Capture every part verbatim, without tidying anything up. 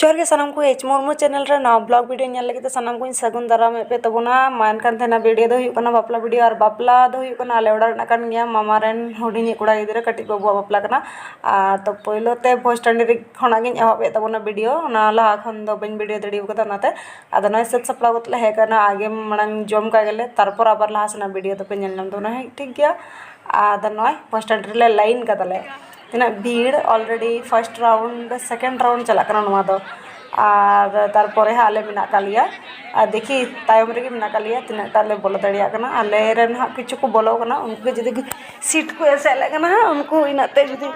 ᱡᱚᱦᱟᱨ ᱜᱮ ᱥᱟᱱᱟᱢ ᱠᱚ, ᱮᱪ ᱢᱩᱨᱢᱩ ᱪᱮᱱᱮᱞ ᱨᱮ ᱱᱟᱣᱟ ᱵᱞᱚᱜ ᱵᱷᱤᱰᱤᱭᱳ ᱧᱮᱞ ᱞᱟᱹᱜᱤᱫ ᱛᱮ ᱥᱟᱱᱟᱢ ᱠᱚᱧ ᱥᱟᱹᱜᱩᱱ ᱫᱟᱨᱟᱢᱮᱫ ᱯᱮ ᱛᱟᱵᱚᱱᱟ᱾ ᱢᱟ ᱮᱱᱠᱷᱟᱱ ᱛᱮᱦᱮᱧᱟᱜ ᱵᱷᱤᱰᱤᱭᱳ ᱫᱚ ᱦᱩᱭᱩᱜ ᱠᱟᱱᱟ ᱵᱟᱯᱞᱟ ᱵᱷᱤᱰᱤᱭᱳ, ᱟᱨ ᱵᱟᱯᱞᱟ ᱫᱚ ᱦᱩᱭᱩᱜ ᱠᱟᱱᱟ ᱟᱞᱮ ᱚᱲᱟᱜ ᱨᱮᱱᱟᱜ ᱠᱟᱱ ᱜᱮᱭᱟ, ᱢᱟᱢᱟ ᱨᱮᱱ ᱦᱩᱰᱤᱧᱤᱡ ᱠᱚᱲᱟ ᱜᱤᱫᱽᱨᱟᱹ ᱠᱟᱹᱴᱤᱡ ᱵᱟᱹᱵᱩᱣᱟᱜ ᱵᱟᱯᱞᱟ ᱠᱟᱱᱟ᱾ ᱟᱨ ᱛᱚ ᱯᱳᱭᱞᱳ ᱛᱮ ᱵᱷᱚᱡᱽ ᱴᱟᱺᱰᱤ ᱨᱮ ᱠᱷᱚᱱᱟᱜ ᱜᱤᱧ ᱮᱦᱚᱵ ᱮᱫ ᱛᱟᱵᱚᱱᱟ ᱵᱷᱤᱰᱤᱭᱳ, ᱚᱱᱟ ᱞᱟᱦᱟ ᱠᱷᱚᱱ ᱫᱚ ᱵᱟᱹᱧ ᱵᱷᱤᱰᱤᱭᱳ ᱫᱟᱲᱮ ᱠᱟᱫᱟ, ᱚᱱᱟᱛᱮ ᱟᱫᱚ ᱱᱚᱜᱼᱚᱭ ᱥᱟᱹᱛ ᱥᱟᱯᱲᱟᱣ ᱠᱟᱛᱮ ᱞᱮ ᱦᱮᱡ ᱟᱠᱟᱱᱟ᱾ ᱟᱜᱮ ᱢᱟᱲᱟᱝ ᱡᱚᱢ ᱠᱟᱜ ᱜᱮᱞᱮ, ᱛᱟᱨᱯᱚᱨ ᱟᱵᱟᱨ ᱞᱟᱦᱟ ᱥᱮᱱᱟᱜ ᱵᱷᱤᱰᱤᱭᱳ ᱫᱚᱯᱮ ᱧᱮᱞ ᱧᱟᱢ ᱛᱟᱵᱚᱱᱟ᱾ ᱦᱮᱸ, ᱴᱷᱤᱠ ᱜᱮᱭᱟ᱾ ᱟᱫᱚ ᱱᱚᱜᱼᱚᱭ ᱵᱟᱥ ᱥᱴᱮᱱᱰ ᱨᱮᱞᱮ ᱞᱟᱭᱤᱱ ᱠᱟᱫᱟᱞᱮ᱾ ᱛᱤᱱᱟᱹᱜ ᱵᱷᱤᱲ! Already first round, second round ᱪᱟᱞᱟᱜ ᱠᱟᱱᱟ ᱱᱚᱣᱟ ᱫᱚ᱾ ᱟᱨ ᱛᱟᱨᱯᱚᱨᱮ ᱦᱟᱸᱜ ᱟᱞᱮ ᱢᱮᱱᱟᱜ ᱟᱠᱟᱫ ᱞᱮᱭᱟ᱾ ᱟᱨ ᱫᱮᱠᱷᱤ ᱛᱟᱭᱚᱢ ᱨᱮᱜᱮ ᱢᱮᱱᱟᱜ ᱟᱠᱟᱫ ᱞᱮᱭᱟ, ᱛᱤᱱᱟᱹᱜ ᱴᱟ ᱞᱮ ᱵᱚᱞᱚ ᱫᱟᱲᱮᱭᱟᱜ ᱠᱟᱱᱟ᱾ ᱟᱞᱮ ᱨᱮᱱ ᱦᱟᱸᱜ ᱠᱤᱪᱷᱩ ᱠᱚ ᱵᱚᱞᱚ ᱠᱟᱱᱟ, ᱩᱱᱠᱩ ᱜᱮ ᱡᱩᱫᱤ ᱥᱤᱴ ᱠᱚ ᱮᱥᱮᱫ ᱞᱮᱫ ᱠᱟᱱᱟ ᱦᱟᱸᱜ, ᱩᱱᱠᱩ ᱤᱱᱟᱹᱜ ᱛᱮ ᱡᱩᱫᱤ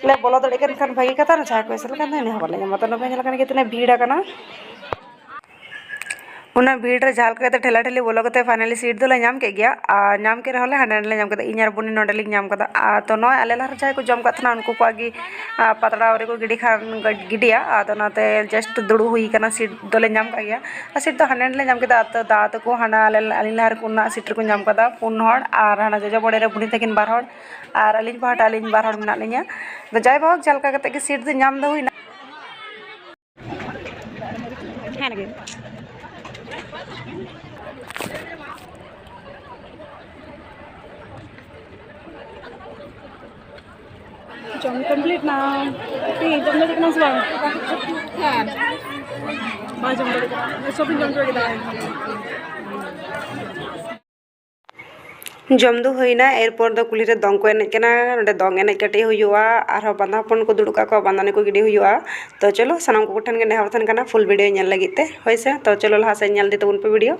ᱞᱮ ᱵᱚᱞᱚ ᱫᱟᱲᱮᱭᱟᱜ ᱠᱟᱱ ᱠᱷᱟᱱ ᱵᱷᱟᱹᱜᱤ ᱠᱟᱛᱷᱟ, ᱟᱨ ᱡᱟᱦᱟᱸᱭ ᱠᱚ ᱮᱥᱮᱫ ᱞᱮᱠᱷᱟᱱ ᱫᱚ ᱤᱱᱟᱹ ᱦᱚᱸ ᱵᱟᱞᱮ ᱧᱟᱢᱟ᱾ ᱛᱚ ᱱᱚᱰᱮ ᱧᱮᱞ ᱠᱟᱱᱟ ᱡᱮ ᱛᱤᱱᱟᱹᱜ ᱵᱷᱤᱲ ᱟᱠᱟᱱᱟ᱾ ᱩᱱᱟᱹᱜ ᱵᱷᱤᱲ ᱨᱮ ᱡᱟᱦᱟᱸ ᱞᱮᱠᱟ ᱠᱟᱛᱮ ᱴᱷᱮᱞᱟ ᱴᱷᱮᱞᱤ ᱵᱚᱞᱚ ᱠᱟᱛᱮ finally ᱥᱤᱴ ᱫᱚᱞᱮ ᱧᱟᱢ ᱠᱮᱫ ᱜᱮᱭᱟ᱾ ᱟᱨ ᱧᱟᱢ ᱠᱮᱫ ᱨᱮᱦᱚᱸ ᱞᱮ ᱦᱟᱸᱰᱮ ᱱᱟᱸᱰᱮ ᱞᱮ ᱧᱟᱢ ᱠᱮᱫᱟ, ᱤᱧ ᱟᱨ ᱵᱩᱱᱤ ᱱᱚᱸᱰᱮ ᱞᱤᱧ ᱧᱟᱢ ᱠᱟᱫᱟ᱾ ᱟᱨ ᱛᱚ ᱱᱚᱜᱼᱚᱭ ᱟᱞᱮ ᱞᱟᱦᱟ ᱨᱮ ᱡᱟᱦᱟᱸᱭ ᱠᱚ ᱡᱚᱢ ᱠᱟᱜ ᱛᱟᱦᱮᱱᱟ, ᱩᱱᱠᱩ ᱠᱚᱣᱟᱜ ᱜᱮ, ᱟᱨ, ᱯᱟᱛᱲᱟ ᱟᱹᱣᱨᱤ ᱠᱚ ᱜᱤᱰᱤ ᱠᱷᱟᱱ ᱜᱤᱰᱤᱭᱟ᱾ ᱟᱫᱚ ᱚᱱᱟᱛᱮ just ᱫᱩᱲᱩᱵ ᱦᱩᱭ ᱠᱟᱱᱟ, ᱥᱤᱴ ᱫᱚᱞᱮ ᱧᱟᱢ ᱠᱟᱜ ᱜᱮᱭᱟ᱾ ᱟᱨ ᱥᱤᱴ ᱫᱚ ᱦᱟᱸᱰᱮ ᱱᱟᱸᱰᱮ ᱞᱮ ᱧᱟᱢ ᱠᱮᱫᱟ᱾ ᱟᱨ ᱛᱚ ᱫᱟᱫᱟ ᱛᱟᱠᱚ ᱦᱟᱸᱰᱮ ᱟᱞᱮ, ᱟᱹᱞᱤᱧ ᱞᱟᱦᱟ ᱨᱮᱠᱚ ᱚᱱᱟ ᱥᱤᱴ ᱨᱮᱠᱚ ᱧᱟᱢ ᱠᱟᱫᱟ ᱯᱩᱱ ᱦᱚᱲ, ᱟᱨ ᱦᱟᱱᱟ ᱡᱚᱡᱚ ᱵᱟᱲᱮ ᱨᱮ ᱵᱩᱱᱤ ᱛᱟᱹᱠᱤᱱ ᱵᱟᱨ ᱦᱚᱲ, ᱟᱨ ᱟᱹᱞᱤᱧ ᱯᱟᱦᱴᱟ ᱟᱹᱞᱤᱧ ᱵᱟᱨ ᱦᱚᱲ ᱢᱮᱱᱟᱜ ᱞᱤᱧᱟ᱾ ᱟᱫᱚ ᱡᱟᱭᱦᱳᱠ, ᱡᱟᱦᱟᱸ ᱞᱮᱠᱟ ᱠᱟᱛᱮ ᱜᱮ ᱥᱤᱴ ᱫᱚ ᱧᱟᱢ ᱫᱚ ᱦᱩᱭᱱᱟ᱾ ᱦᱮᱸ ᱞᱟᱹᱜᱤᱫ᱾ ᱡᱚᱢ complete ᱱᱟ᱾ ᱛᱤ ᱡᱚᱢ ᱫᱟᱲᱮᱭᱟᱜ ᱠᱟᱱᱟ ᱥᱮ ᱵᱟᱝ? ᱵᱟᱭ ᱡᱚᱢ ᱫᱟᱲᱮᱭᱟᱜ ᱠᱟᱱᱟ᱾ ᱥᱚᱵᱤᱧ ᱡᱚᱢ ᱪᱟᱵᱟ ᱠᱮᱫᱟ᱾ ᱡᱚᱢ ᱫᱚ ᱦᱩᱭᱱᱟ, ᱮᱨᱯᱚᱨ ᱫᱚ ᱠᱩᱞᱦᱤ ᱨᱮ ᱫᱚᱝ ᱠᱚ ᱮᱱᱮᱡ ᱠᱟᱱᱟ᱾ ᱱᱚᱸᱰᱮ ᱫᱚᱝ ᱮᱱᱮᱡ ᱠᱟᱹᱴᱤᱡ ᱦᱩᱭᱩᱜᱼᱟ, ᱟᱨᱦᱚᱸ ᱵᱟᱸᱫᱟ ᱦᱚᱯᱚᱱ ᱠᱚ ᱫᱩᱲᱩᱵ ᱠᱟᱜ ᱠᱚᱣᱟ, ᱵᱟᱸᱫᱟᱱᱤ ᱠᱚ ᱜᱤᱰᱤ ᱦᱩᱭᱩᱜᱼᱟ᱾ ᱛᱚ ᱪᱚᱞᱚ, ᱥᱟᱱᱟᱢ ᱠᱚ ᱴᱷᱮᱱ ᱜᱮ ᱱᱮᱦᱚᱨ ᱛᱟᱦᱮᱱ ᱠᱟᱱᱟ full video ᱧᱮᱞ ᱞᱟᱹᱜᱤᱫ ᱛᱮ, ᱦᱳᱭ ᱥᱮ᱾ ᱛᱚ ᱪᱚᱞᱚ, ᱞᱟᱦᱟ ᱥᱮᱫ ᱧᱮᱞ ᱤᱫᱤ ᱛᱟᱵᱚᱱ ᱯᱮ video᱾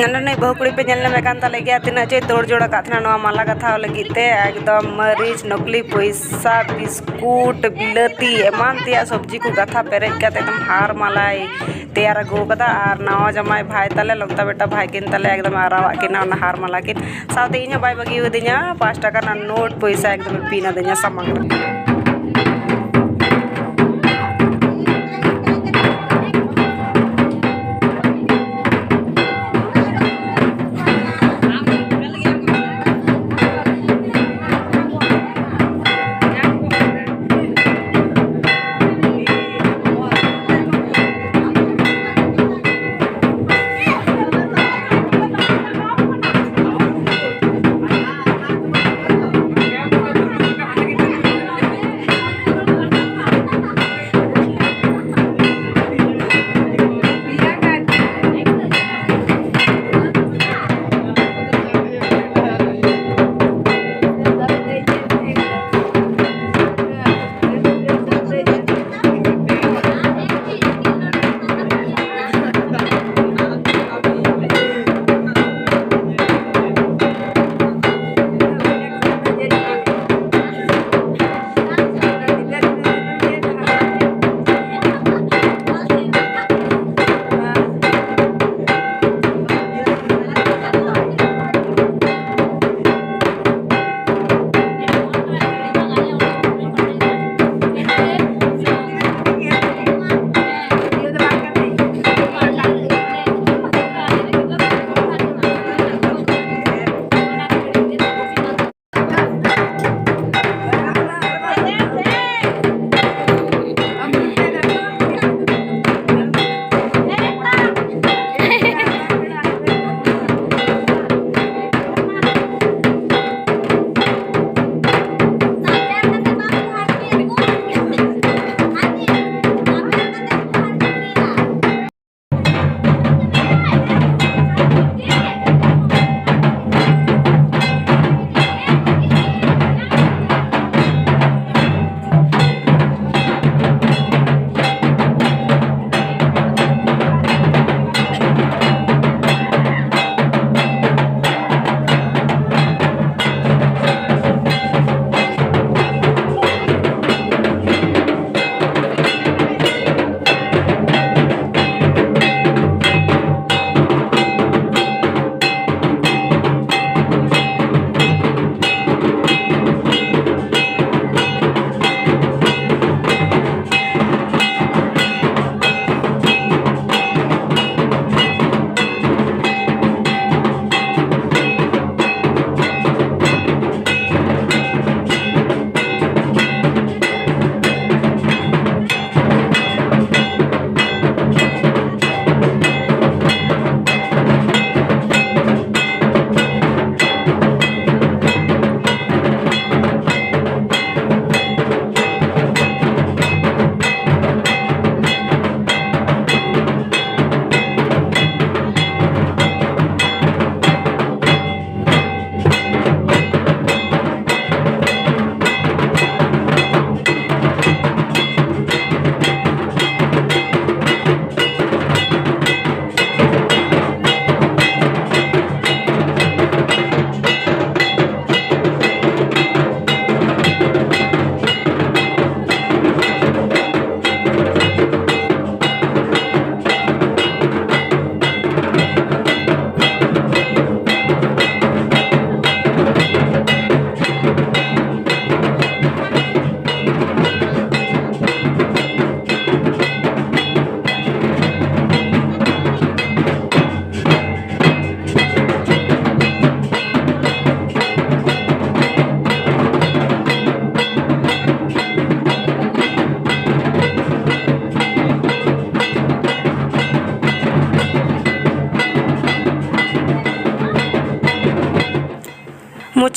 ᱱᱚᱰᱮ ᱱᱩᱭ ᱵᱟᱹᱦᱩ ᱠᱩᱲᱤ ᱯᱮ ᱧᱮᱞ ᱧᱟᱢᱮᱫ ᱠᱟᱱ ᱛᱟᱞᱮ ᱜᱮᱭᱟ, ᱛᱤᱱᱟᱹᱜ ᱪᱚᱭ ᱛᱳᱲ ᱡᱳᱲ ᱟᱠᱟᱫ ᱛᱟᱦᱮᱱᱟ ᱱᱚᱣᱟ ᱢᱟᱞᱟ ᱜᱟᱛᱷᱟᱣ ᱞᱟᱹᱜᱤᱫ ᱛᱮ᱾ ᱮᱠᱫᱚᱢ ᱢᱟᱹᱨᱤᱪ, ᱱᱚᱠᱞᱤ ᱯᱚᱭᱥᱟ, ᱵᱤᱥᱠᱩᱴ, ᱵᱤᱞᱟᱹᱛᱤ, ᱮᱢᱟᱱ ᱛᱮᱭᱟᱜ ᱥᱚᱵᱽᱡᱤ ᱠᱚ ᱜᱟᱛᱷᱟ ᱯᱮᱨᱮᱡ ᱠᱟᱛᱮ ᱮᱠᱫᱚᱢ ᱦᱟᱨ ᱢᱟᱞᱟᱭ ᱛᱮᱭᱟᱨ ᱟᱹᱜᱩ ᱟᱠᱟᱫᱟ᱾ ᱟᱨ ᱱᱟᱣᱟ ᱡᱟᱢᱟᱭ ᱵᱷᱟᱭ ᱛᱟᱞᱮ, ᱞᱚᱢᱛᱟ ᱵᱮᱴᱟ ᱵᱷᱟᱭ ᱠᱤᱱ ᱛᱟᱞᱮ, ᱮᱠᱫᱚᱢ ᱟᱨᱟᱣᱟᱜ ᱠᱤᱱᱟ ᱚᱱᱟ ᱦᱟᱨ ᱢᱟᱞᱟ ᱠᱤᱱ᱾ ᱥᱟᱶᱛᱮ ᱤᱧ ᱦᱚᱸ ᱵᱟᱭ ᱵᱟᱹᱜᱤ ᱟᱹᱫᱤᱧᱟ ᱯᱟᱸᱪ ᱴᱟᱠᱟ ᱨᱮᱱᱟᱜ ᱱᱳᱴ ᱯᱚᱭᱥᱟ ᱮᱠᱫᱚᱢᱮ ᱯᱤᱱ ᱟᱹᱫᱤᱧᱟ ᱥᱟᱢᱟᱝ ᱨᱮ᱾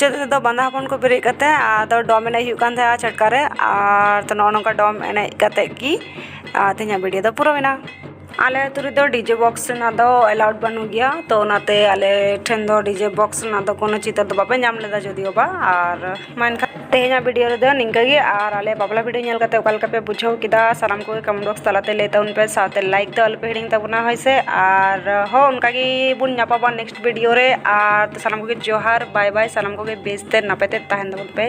ᱢᱩᱪᱟᱹᱫ ᱨᱮᱫᱚ ᱵᱟᱸᱫᱟ ᱦᱚᱯᱚᱱ ᱠᱚ ᱵᱮᱨᱮᱫ ᱠᱟᱛᱮ ᱟᱫᱚ ᱰᱚᱢ ᱮᱱᱮᱡ ᱦᱩᱭᱩᱜ ᱠᱟᱱ ᱛᱟᱦᱮᱸᱜᱼᱟ ᱪᱷᱟᱴᱠᱟ ᱨᱮ᱾ ᱟᱨ ᱛᱚ ᱱᱚᱜᱼᱚ ᱱᱚᱝᱠᱟ ᱰᱚᱢ ᱮᱱᱮᱡ ᱠᱟᱛᱮ ᱜᱮ, ᱟᱨ ᱛᱮᱦᱮᱧᱟᱜ ᱵᱷᱤᱰᱤᱭᱳ ᱫᱚ ᱯᱩᱨᱟᱹᱣ ᱮᱱᱟ᱾ ᱟᱞᱮ ᱟᱹᱛᱩ ᱨᱮᱫᱚ ᱰᱤᱡᱮ ᱵᱚᱠᱥ ᱨᱮᱱᱟᱜ ᱫᱚ ᱮᱞᱟᱣᱩᱰ ᱵᱟᱹᱱᱩᱜ ᱜᱮᱭᱟ, ᱛᱚ ᱚᱱᱟᱛᱮ ᱟᱞᱮ ᱴᱷᱮᱱ ᱫᱚ ᱰᱤᱡᱮ ᱵᱚᱠᱥ ᱨᱮᱱᱟᱜ ᱫᱚ ᱠᱳᱱᱳ ᱪᱤᱛᱟᱹᱨ ᱫᱚ ᱵᱟᱯᱮ ᱧᱟᱢ ᱞᱮᱫᱟ ᱡᱳᱫᱤᱭᱳ ᱵᱟ᱾ ᱟᱨ ᱢᱟ ᱮᱱᱠᱷᱟᱱ ᱛᱮᱦᱮᱧᱟᱜ ᱵᱷᱤᱰᱤᱭᱳ ᱨᱮᱫᱚ ᱱᱤᱝᱠᱟᱹ ᱜᱮ, ᱟᱨ ᱟᱞᱮ ᱵᱟᱯᱞᱟ ᱵᱷᱤᱰᱤᱭᱳ ᱧᱮᱞ ᱠᱟᱛᱮ ᱚᱠᱟ ᱞᱮᱠᱟ ᱯᱮ ᱵᱩᱡᱷᱟᱹᱣ ᱠᱮᱫᱟ, ᱥᱟᱱᱟᱢ ᱠᱚᱜᱮ ᱠᱚᱢᱮᱱᱴ ᱵᱚᱠᱥ ᱛᱟᱞᱟᱛᱮ ᱞᱟᱹᱭ ᱛᱟᱵᱚᱱ ᱯᱮ, ᱥᱟᱶᱛᱮ ᱞᱟᱭᱤᱠ ᱫᱚ ᱟᱞᱚ ᱯᱮ ᱦᱤᱲᱤᱧ ᱛᱟᱵᱚᱱᱟ, ᱦᱳᱭ ᱥᱮ᱾ ᱟᱨ ᱦᱚᱸ ᱚᱱᱠᱟ ᱜᱮ ᱵᱚᱱ ᱧᱟᱯᱟᱢᱟ ᱱᱮᱠᱥᱴ ᱵᱷᱤᱰᱤᱭᱳ ᱨᱮ, ᱟᱨ ᱥᱟᱱᱟᱢ ᱠᱚᱜᱮ ᱡᱚᱦᱟᱨ, ᱵᱟᱭ ᱵᱟᱭ, ᱥᱟᱱᱟᱢ ᱠᱚᱜᱮ ᱵᱮᱥ ᱛᱮ ᱱᱟᱯᱟᱭ ᱛᱮ ᱛᱟᱦᱮᱱ ᱛᱟᱵᱚᱱ ᱯᱮ᱾